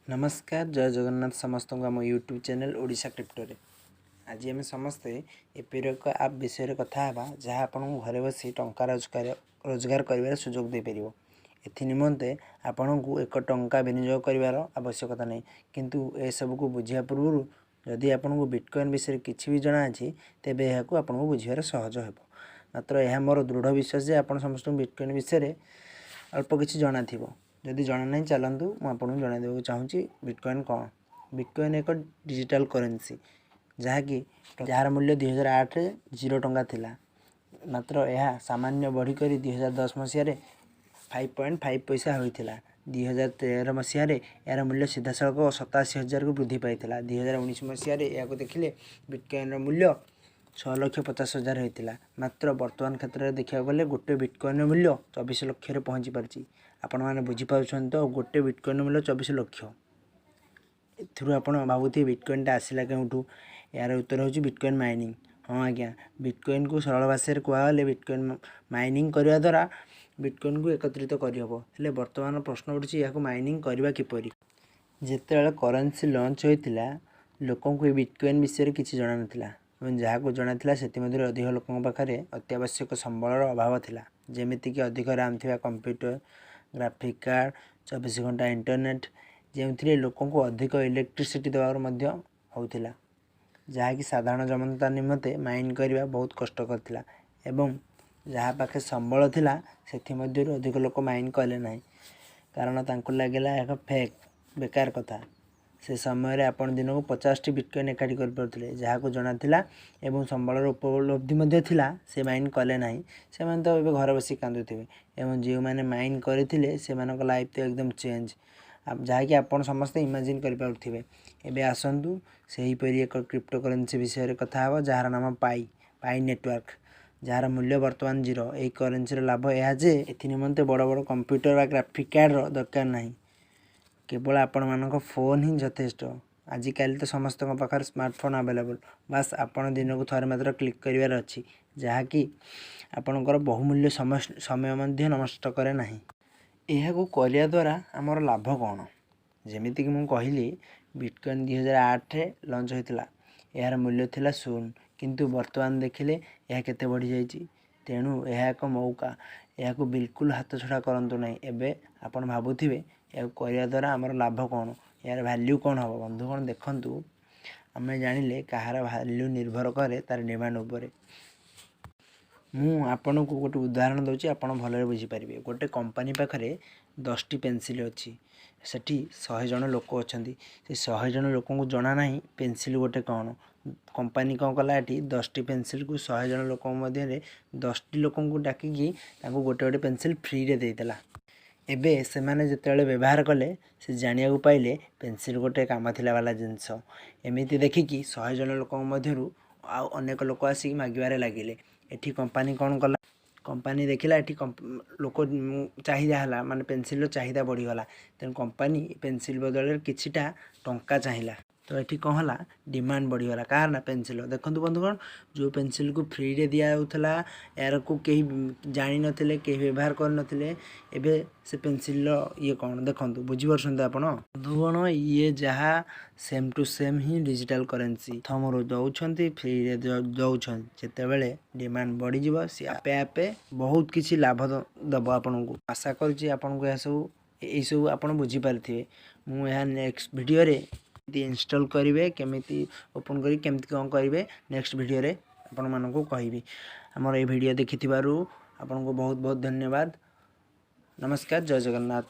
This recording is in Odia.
ନମସ୍କାର, ଜୟ ଜଗନ୍ନାଥ ସମସ୍ତଙ୍କୁ ଆମ ୟୁଟ୍ୟୁବ୍ ଚ୍ୟାନେଲ୍ ଓଡ଼ିଶା କ୍ରିପ୍ଟୋରେ। ଆଜି ଆମେ ସମସ୍ତେ ଏପରି ଏକ ଆପ୍ ବିଷୟରେ କଥା ହେବା, ଯାହା ଆପଣଙ୍କୁ ଘରେ ବସି ଟଙ୍କା ରୋଜଗାର କରିବାର ସୁଯୋଗ ଦେଇପାରିବ। ଏଥି ନିମନ୍ତେ ଆପଣଙ୍କୁ ଏକ ଟଙ୍କା ବିନିଯୋଗ କରିବାର ଆବଶ୍ୟକତା ନାହିଁ। କିନ୍ତୁ ଏସବୁକୁ ବୁଝିବା ପୂର୍ବରୁ ଯଦି ଆପଣଙ୍କୁ ବିଟକଏନ୍ ବିଷୟରେ କିଛି ବି ଜଣାଅଛି, ତେବେ ଏହାକୁ ଆପଣଙ୍କୁ ବୁଝିବାରେ ସହଜ ହେବ। ମାତ୍ର ଏହା ମୋର ଦୃଢ଼ ବିଶ୍ୱାସ ଯେ ଆପଣ ସମସ୍ତଙ୍କୁ ବିଟକଏନ୍ ବିଷୟରେ ଅଳ୍ପ କିଛି ଜଣାଥିବ। ଯଦି ଜଣା ନାହିଁ, ଚାଲନ୍ତୁ ମୁଁ ଆପଣଙ୍କୁ ଜଣାଇ ଦେବାକୁ ଚାହୁଁଛି ବିଟକଏନ୍ କ'ଣ। ବିଟକଏନ୍ ଏକ ଡିଜିଟାଲ୍ କରେନ୍ସି, ଯାହାର ମୂଲ୍ୟ 2008ରେ 0 ଟଙ୍କା ଥିଲା। ମାତ୍ର ଏହା ସାମାନ୍ୟ ବଢ଼ିକରି 2010 ମସିହାରେ 5.5 ପଇସା ହୋଇଥିଲା। 2013 ମସିହାରେ ଏହାର ମୂଲ୍ୟ ସିଧାସଳଖ 87,000କୁ ବୃଦ୍ଧି ପାଇଥିଲା। 2019 ମସିହାରେ ଏହାକୁ ଦେଖିଲେ ବିଟକଏନ୍ର ମୂଲ୍ୟ 6,50,000 ହୋଇଥିଲା। ମାତ୍ର ବର୍ତ୍ତମାନ କ୍ଷେତ୍ରରେ ଦେଖିବାକୁ ଗଲେ ଗୋଟେ ବିଟକଏନ୍ର ମୂଲ୍ୟ 24 ଲକ୍ଷରେ ପହଞ୍ଚି ପାରିଛି। ଆପଣମାନେ ବୁଝିପାରୁଛନ୍ତି ତ? ଗୋଟେ ବିଟକଏନ୍ର ମୂଲ୍ୟ 24 ଲକ୍ଷ। ଏଥିରୁ ଆପଣ ଭାବୁଥିବେ, ବିଟକଏନ୍ଟା ଆସିଲା କେଉଁଠୁ? ଏହାର ଉତ୍ତର ହେଉଛି ବିଟକଏନ୍ ମାଇନିଂ। ହଁ ଆଜ୍ଞା, ବିଟକଏନ୍କୁ ସରଳ ଭାଷାରେ କୁହାଗଲେ ବିଟକଏନ୍ ମାଇନିଂ କରିବା ଦ୍ୱାରା ବିଟକଏନ୍କୁ ଏକତ୍ରିତ କରିହେବ। ହେଲେ ବର୍ତ୍ତମାନ ପ୍ରଶ୍ନ ଉଠୁଛି, ଏହାକୁ ମାଇନିଂ କରିବା କିପରି? ଯେତେବେଳେ କରେନ୍ସି ଲଞ୍ଚ ହୋଇଥିଲା, ଲୋକଙ୍କୁ ଏହି ବିଟକଏନ୍ ବିଷୟରେ କିଛି ଜଣାନଥିଲା ଏବଂ ଯାହାକୁ ଜଣାଥିଲା, ସେଥିମଧ୍ୟରୁ ଅଧିକ ଲୋକଙ୍କ ପାଖରେ ଅତ୍ୟାବଶ୍ୟକ ସମ୍ବଳର ଅଭାବ ଥିଲା, ଯେମିତିକି ଅଧିକ ରାମ୍ ଥିବା କମ୍ପ୍ୟୁଟର, ଗ୍ରାଫିକ୍ କାର୍ଡ଼, 24 ଘଣ୍ଟା ଇଣ୍ଟରନେଟ୍, ଯେଉଁଥିରେ ଲୋକଙ୍କୁ ଅଧିକ ଇଲେକ୍ଟ୍ରିସିଟି ଦେବାର ମଧ୍ୟ ହେଉଥିଲା, ଯାହାକି ସାଧାରଣ ଜନତା ନିମନ୍ତେ ମାଇନ୍ କରିବା ବହୁତ କଷ୍ଟକର ଥିଲା। ଏବଂ ଯାହା ପାଖେ ସମ୍ବଳ ଥିଲା, ସେଥିମଧ୍ୟରୁ ଅଧିକ ଲୋକ ମାଇନ୍ କଲେ ନାହିଁ, କାରଣ ତାଙ୍କୁ ଲାଗିଲା ଏକ ଫେକ୍, ବେକାର କଥା। ସେ ସମୟରେ ଆପଣ ଦିନକୁ 50ଟି ବିଟକଏନ୍ ଏକାଠି କରିପାରୁଥିଲେ। ଯାହାକୁ ଜଣାଥିଲା ଏବଂ ସମ୍ବଳର ଉପଲବ୍ଧି ମଧ୍ୟ ଥିଲା, ସେ ମାଇନ୍ କଲେ ନାହିଁ। ସେମାନେ ତ ଏବେ ଘରେ ବସି କାନ୍ଦୁଥିବେ ଏବଂ ଯେଉଁମାନେ ମାଇନ୍ କରିଥିଲେ, ସେମାନଙ୍କ ଲାଇଫ୍ ତ ଏକଦମ ଚେଞ୍ଜ, ଯାହାକି ଆପଣ ସମସ୍ତେ ଇମାଜିନ୍ କରିପାରୁଥିବେ। ଏବେ ଆସନ୍ତୁ ସେହିପରି ଏକ କ୍ରିପ୍ଟୋ କରେନ୍ସି ବିଷୟରେ କଥା ହେବ, ଯାହାର ନାମ ପାଇ, ପାଇ ନେଟୱାର୍କ, ଯାହାର ମୂଲ୍ୟ ବର୍ତ୍ତମାନ 0। ଏହି କରେନ୍ସିର ଲାଭ ଏହା ଯେ ଏଥି ନିମନ୍ତେ ବଡ଼ ବଡ଼ କମ୍ପ୍ୟୁଟର ବା ଗ୍ରାଫିକ୍ କାର୍ଡ଼ର ଦରକାର ନାହିଁ। କେବଳ ଆପଣମାନଙ୍କ ଫୋନ୍ ହିଁ ଯଥେଷ୍ଟ। ଆଜିକାଲି ତ ସମସ୍ତଙ୍କ ପାଖରେ ସ୍ମାର୍ଟଫୋନ୍ ଆଭେଲେବଲ୍। ବାସ୍, ଆପଣ ଦିନକୁ ଥରେ ମାତ୍ର କ୍ଲିକ୍ କରିବାର ଅଛି, ଯାହାକି ଆପଣଙ୍କର ବହୁମୂଲ୍ୟ ସମୟ ମଧ୍ୟ ନଷ୍ଟ କରେ ନାହିଁ। ଏହାକୁ କରିବା ଦ୍ୱାରା ଆମର ଲାଭ କ'ଣ? ଯେମିତିକି ମୁଁ କହିଲି, ବିଟକଏନ୍ 2008ରେ ଲଞ୍ଚ ହୋଇଥିଲା। ଏହାର ମୂଲ୍ୟ ଥିଲା 0। କିନ୍ତୁ ବର୍ତ୍ତମାନ ଦେଖିଲେ ଏହା କେତେ ବଢ଼ିଯାଇଛି। ତେଣୁ ଏହା ଏକ ମଉକା, ଏହାକୁ ବିଲକୁଲ ହାତଛଡ଼ା କରନ୍ତୁ ନାହିଁ। ଏବେ ଆପଣ ଭାବୁଥିବେ, ଏହାକୁ କରିବା ଦ୍ୱାରା ଆମର ଲାଭ କ'ଣ, ଏହାର ଭ୍ୟାଲ୍ୟୁ କ'ଣ ହେବ? ବନ୍ଧୁଗଣ, ଦେଖନ୍ତୁ, ଆମେ ଜାଣିଲେ କାହାର ଭ୍ୟାଲ୍ୟୁ ନିର୍ଭର କରେ ତା'ର ଡିମାଣ୍ଡ ଉପରେ। ମୁଁ ଆପଣଙ୍କୁ ଗୋଟେ ଉଦାହରଣ ଦେଉଛି, ଆପଣ ଭଲରେ ବୁଝିପାରିବେ। ଗୋଟେ କମ୍ପାନୀ ପାଖରେ 10ଟି ପେନସିଲ୍ ଅଛି। ସେଠି 100 ଜଣ ଲୋକ ଅଛନ୍ତି। ସେ 100 ଜଣ ଲୋକଙ୍କୁ ଜଣା ନାହିଁ ପେନସିଲ୍ ଗୋଟେ କ'ଣ। କମ୍ପାନୀ କ'ଣ କଲା ଏଠି? 10ଟି ପେନସିଲ୍କୁ 100 ଜଣ ଲୋକଙ୍କ ମଧ୍ୟରେ 10ଟି ଲୋକଙ୍କୁ ଡାକିକି ତାଙ୍କୁ ଗୋଟେ ଗୋଟେ ପେନସିଲ୍ ଫ୍ରିରେ ଦେଇଦେଲା। ଏବେ ସେମାନେ ଯେତେବେଳେ ବ୍ୟବହାର କଲେ, ସେ ଜାଣିବାକୁ ପାଇଲେ ପେନସିଲ୍ ଗୋଟେ କାମ ଥିଲା ବାଲା ଜିନିଷ। ଏମିତି ଦେଖିକି 100 ଜଣ ଲୋକଙ୍କ ମଧ୍ୟରୁ ଆଉ ଅନେକ ଲୋକ ଆସିକି ମାଗିବାରେ ଲାଗିଲେ। ଏଠି କମ୍ପାନୀ କ'ଣ କଲା? କମ୍ପାନୀ ଦେଖିଲା ଏଠି ଲୋକ ଚାହିଦା ହେଲା, ମାନେ ପେନସିଲ୍ର ଚାହିଦା ବଢ଼ିଗଲା। ତେଣୁ କମ୍ପାନୀ ପେନସିଲ୍ ବଦଳରେ କିଛିଟା ଟଙ୍କା ଚାହିଁଲା। ତ ଏଠି କ'ଣ ହେଲା? ଡିମାଣ୍ଡ ବଢ଼ିଗଲା। କାହାର ନା ପେନସିଲ୍। ଦେଖନ୍ତୁ ବନ୍ଧୁଗଣ, ଯେଉଁ ପେନସିଲ୍କୁ ଫ୍ରିରେ ଦିଆଯାଉଥିଲା, ଏହାକୁ କେହି ଜାଣିନଥିଲେ, କେହି ବ୍ୟବହାର କରିନଥିଲେ, ଏବେ ସେ ପେନସିଲ୍ର ଇଏ କ'ଣ ଦେଖନ୍ତୁ। ବୁଝିପାରୁଛନ୍ତି ଆପଣ ବନ୍ଧୁଗଣ? ଇଏ ଯାହା ସେମ୍ ଟୁ ସେମ୍ ହିଁ ଡିଜିଟାଲ୍ କରେନ୍ସି। ପ୍ରଥମରୁ ଦେଉଛନ୍ତି, ଫ୍ରିରେ ଦେଉଛନ୍ତି। ଯେତେବେଳେ ଡିମାଣ୍ଡ ବଢ଼ିଯିବ, ସିଏ ଆପେ ଆପେ ବହୁତ କିଛି ଲାଭ ଦେବ ଆପଣଙ୍କୁ। ଆଶା କରୁଛି ଆପଣଙ୍କୁ ଏହାସବୁ ଏଇସବୁ ଆପଣ ବୁଝିପାରିଥିବେ। ମୁଁ ଏହା ନେକ୍ସଟ ଭିଡ଼ିଓରେ କେମିତି ଇନଷ୍ଟଲ୍ କରିବେ, କେମିତି ଓପନ୍ କରି କେମିତି କ'ଣ କରିବେ, ନେକ୍ସଟ ଭିଡ଼ିଓରେ ଆପଣମାନଙ୍କୁ କହିବି। ଆମର ଏଇ ଭିଡ଼ିଓ ଦେଖିଥିବାରୁ ଆପଣଙ୍କୁ ବହୁତ ବହୁତ ଧନ୍ୟବାଦ। ନମସ୍କାର, ଜୟ ଜଗନ୍ନାଥ।